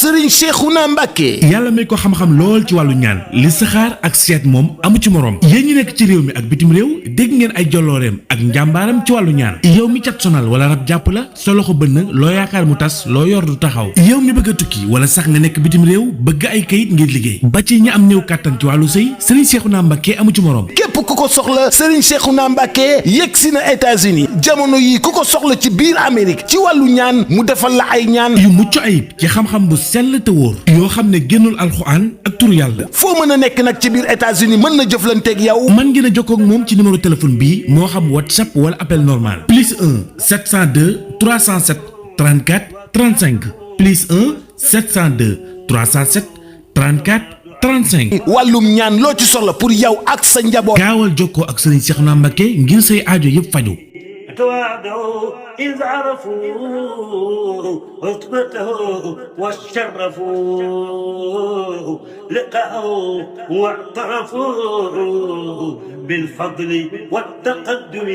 Serigne Cheikhouna Mbacké. yàlla may ko xam-xam lool ci wàllu ñaan listixaar ak seet moom amu ci morom. yéen ñi nekk ci réew mi ak bitim réew dégg ngeen ay jolooreem ak njàmbaaram ci wàllu ñaan. yow mi cat sonal wala rab jàpp la sa loxo bënn loo yaakaar mu tas loo yor du taxaw. yow mi bëgg a tukki wala sax nga nekk bitim réew bëgg ay kayit ngir liggéey. ba ci ñi am néew kàttan ci wàllu sëy Serigne Cheikhouna Mbacké amu ci morom. képp ku ko soxla Serigne Cheikhouna Mbacké yegg si na États-Unis jamono yi ku ko soxla ci biir Amérique ci wàllu ñaan mu defal la ay ñaan yu mucc ayib ci xam-xam bu sell te wóor yoo xam ne génnul alxuraan ak turu yàlla. foo mën a nekk nag ci biir États-Unis mën na jëflanteeg yow. mën ngeen a jokkoo ak moom ci numéro téléphone bii moo xam WhatsApp wala appel normal plus 1 702 307 34 35 plus 1 702 307 34 35. wàllum ñaan loo ci soxla pour yow ak sa njaboot. gaawal jokkoo ak Serigne Cheikhouna Mbacké ngir say aajo yëpp faju. إذ عرفوا عتبته وشرفوا لقاءه واعترفوا بالفضل والتقدم